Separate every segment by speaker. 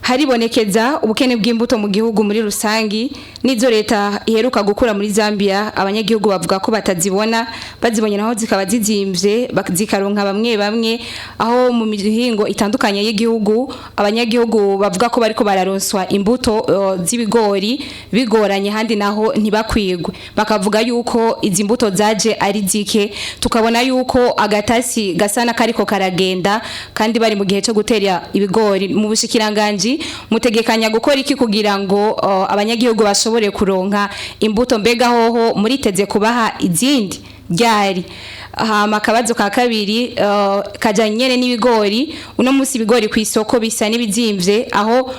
Speaker 1: Haribonekeza ubukene bw'imbuto mu gihugu muri rusangi, n'izo leta iheruka gukura muri Zambia abanyagihugu bavuga ko batazibona, bazibonye naho zikaba zizimvye, zikaronka bamwe bamwe. Aho mu mihingo itandukanye y'igihugu abanyagihugu bavuga ko bariko bararonswa imbuto z'ibigori bigoranye, handi naho ntibakwigwe, bakavuga yuko izi mbuto zaje ari zike. Tukabona yuko agatasi gasa n'akariko karagenda kandi bari mu gihe cyo gutera ibigori. Mu bushikiranganji mutegekanya gukora iki kugira ngo abanyagihugu bashobore kuronka imbuto? Mbega hoho muriteze kubaha izindi ryari? Hama akabazo ka kabiri kajanye nyene n'ibigori. Uno munsi ibigori ku isoko bisa n'ibizimvye, aho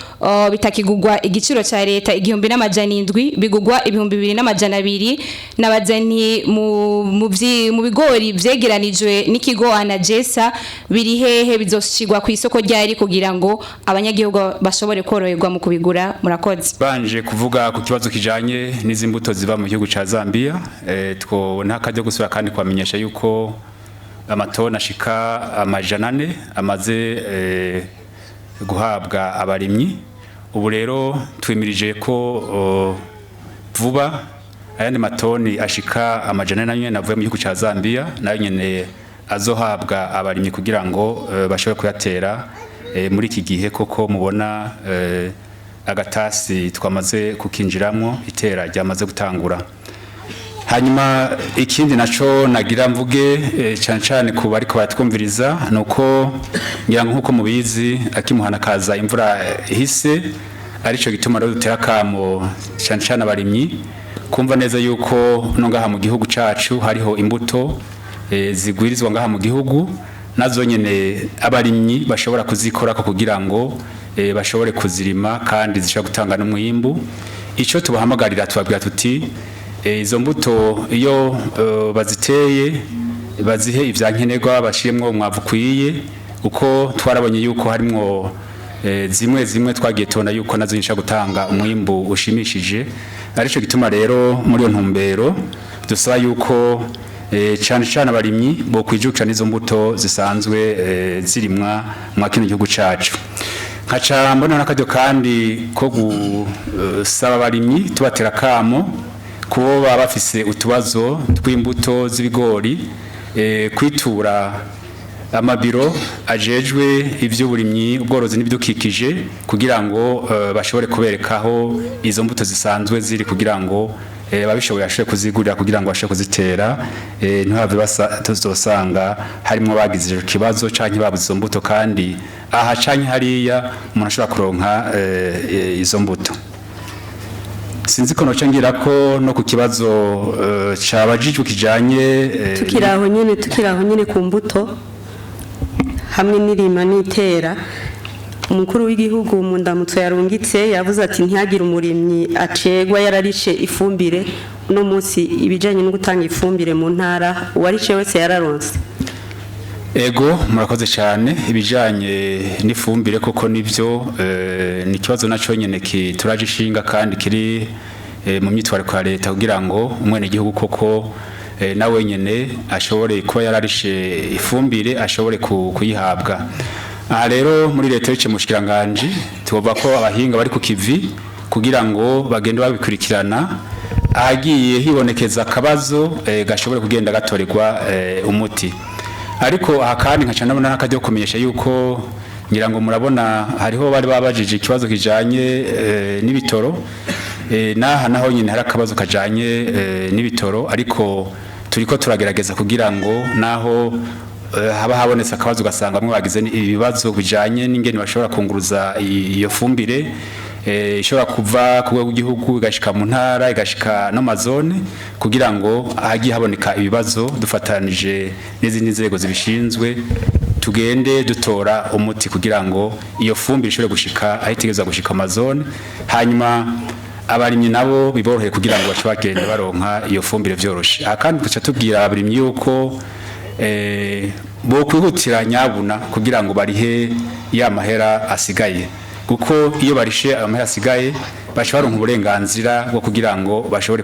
Speaker 1: bitakigugwa igiciro ca leta 1700, bigugwa 2200. Nabaza nti mu bigori vyegeranijwe n'ikigo ANAGESSA biri hehe? Bizoshigwa ku isoko ryari kugira ngo abanyagihugu bashobore koroherwa mu kubigura? Murakoze.
Speaker 2: Banje kuvuga ku kibazo kijanye n'izi mbuto ziva mu gihugu ca Zambia, twobona akaryo gusubira kandi kubamenyesha yuko amatoni ashika 400 amaze guhabwa abarimyi. Ubu rero twimirije ko vuba ayandi matoni ashika 400 nayo nyene avuye mu gihugu ca Zambia nayo nyene azohabwa abarimyi kugira ngo bashobore kuyatera muri iki gihe koko mubona agatasi twamaze kukinjiramwo, itera ryamaze gutangura. Hanyuma ikindi naco nagira mvuge, cane cane ku bariko baratwumviriza, nuko ngira ngo nkuko mubizi akimuhana kaza imvura ihise, arico gituma rero dutera akamo cane cane abarimyi kumva neza yuko no ngaha mu gihugu cacu hariho imbuto zigwirizwa ngaha mu gihugu, nazo nyene abarimyi bashobora kuzikorako kugira ngo bashobore kuzirima kandi zishobora gutanga n'umwimbu. Ico tubahamagarira, tubabwira tuti izo mbuto iyo baziteye bazihe ivyankenerwa, bashiremwo umwavu ukwiye, uko twarabonye yuko harimwo zimwe zimwe twagiye tubona yuko nazo zishobora gutanga umwimbu ushimishije. Arico gituma rero muri iyo ntumbero dusaba yuko cane cane abarimyi bo kwijukira n'izo mbuto zisanzwe zirimwa mwa kino gihugu cacu. Nkaca mbona n'akaryo kandi ko gusaba abarimyi, tubatera kamo kubo baba bafise utubazo tw'imbuto z'ibigori, kwitura amabiro ajejwe ivy'uburimyi, ubworozi n'ibidukikije kugira ngo bashobore kuberekaho izo mbuto zisanzwe ziri, kugira ngo babishoboye bashobore kuzigurira kugira ngo bashobore kuzitera, ntihave tuzosanga harimwo bagize ico kibazo canke babuze izo mbuto, kandi aha canke hariya umuntu ashobora kuronka izo mbuto. Sinzi ko noca ngira ko no ku kibazo cabajijwe kijanye
Speaker 3: Tukiri aho nyene ku mbuto hamwe n'irima n'itera, umukuru w'igihugu mu ndamutso yarungitse yavuze ati ntihagire umurimyi acegwa yararishe ifumbire. Uno munsi ibijanye no gutanga ifumbire mu ntara, uwarishe wese yararonse?
Speaker 2: Ego, murakoze cyane. Ibijanye n'ifumbire koko nivyo, ni ikibazo naco nyene kituraje ishinga kandi kiri mu myitwariko ya leta kugira ngo umwene gihugu koko nawe nyene ashobore kuba yararishe ifumbire ashobore kuyihabwa. Aha rero muri leta yice mu bushikiranganji tuvuga ko abahinga bari ku kivi kugira ngo bagende babikurikirana, ahagiye hibonekeza akabazo gashobore kugenda gatorerwa umuti. Ariko aha kandi nkaca ndabona n'akaryo kumenyesha yuko ngira ngo murabona hariho bari babajije ikibazo kijanye n'ibitoro, naha naho nyine hari akabazo kajanye n'ibitoro, ariko turiko turagerageza kugira ngo naho haba habonetse akabazo ugasanga bamwe bagize ibibazo bijanye n'ingene bashobora kunguruza iyo fumbire, ishobora kuva ku rwego rw'igihugu igashika mu ntara, igashika no mazone, kugira ngo ahagiye haboneka ibibazo dufatanije n'izindi nzego zibishinzwe tugende dutora umuti kugira ngo iyo fumbire ishobore gushika aho itegerezwa gushika amazone, hanyuma abarimyi nabo biboroheye kugira ngo bace bagenda baronka iyo fumbire vyoroshe. Aha kandi tuca tubwira abarimyi yuko bo kwihutira nyabuna kugira ngo barihe ya mahera asigaye, kuko iyo barishe ayo mahera asigaye baca baronka uburenganzira bwo kugira ngo bashobore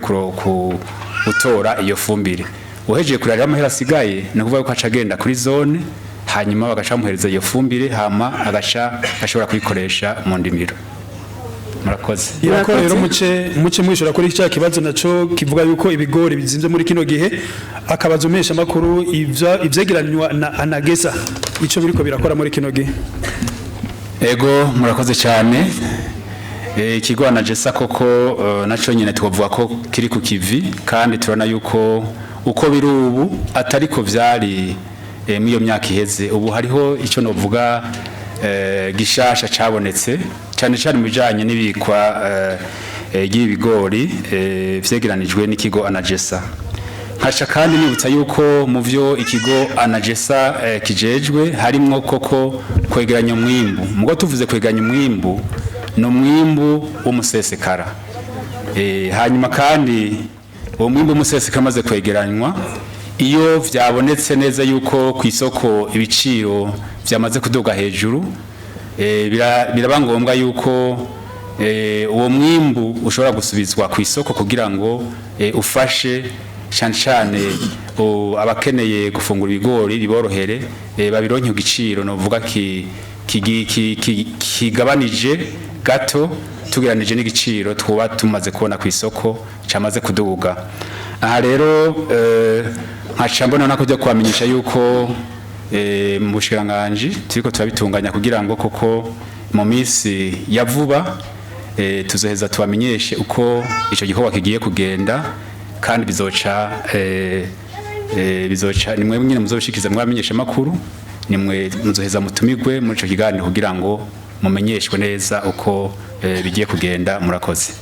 Speaker 2: gutora iyo fumbire. Uhejeje kurarira amahera asigaye, ni ukuvuga ko aca agenda kuri zone. Hanyuma bagaca bamuhereza iyo fumbire, hama agaca ashobora kuyikoresha mu ndimiro. Murakoze.
Speaker 4: Irako
Speaker 3: Murakoze.
Speaker 4: rero muce mwishura kuri cya kibazo naco kivuga yuko ibigori bizimvye muri kino gihe, akabazo mesha makuru ivyo ivyegeranywa na ANAGESSA, ico biriko birakora muri kino gihe.
Speaker 2: Ego, murakoze cyane. Ikigo ANAGESSA koko naco nyine twavuga ko kiri ku kivi, kandi turabona yuko uko biri ubu atariko vyari muri iyo myaka iheze. Ubu hariho icyo novuga gishasha cabonetse, cyane cyane mu bijanye n'ibikwa ry'ibigori vyegeranijwe n'ikigo ANAGESSA. Nkaca kandi nibutsa yuko mu vyo ikigo ANAGESSA kijejwe harimwo koko kwegeranya umwimbu. Mugo tuvuze kwegeranya umwimbu, ni umwimbu w'umusesekara. Hanyuma kandi uwo mwimbu w'umusesekara umaze kwegeranywa, iyo vyabonetse neza yuko ku isoko ibiciro vyamaze kuduga hejuru, biraba ngombwa yuko uwo mwimbu ushobora gusubizwa ku isoko kugira ngo ufashe cyane cyane abakeneye gufungura ibigori biborohere, babironke ku giciro novuga kigabanije gato tugeranije n'igiciro twuba tumaze kubona ku isoko cyamaze kuduga. Aha rero nkaca mbona nako byo kubamenyesha yuko mu bushikiranganji turiko turabitunganya kugira ngo koko mu minsi ya vuba tuzoheza tubamenyeshe uko ico gikorwa kigiye kugenda, kandi bizoca nimwe nyine muzobishikiza mwamenyesha makuru, nimwe muzoheza mutumigwe muri ico kiganiro kugira ngo mumenyeshwe neza uko bigiye kugenda. Murakoze.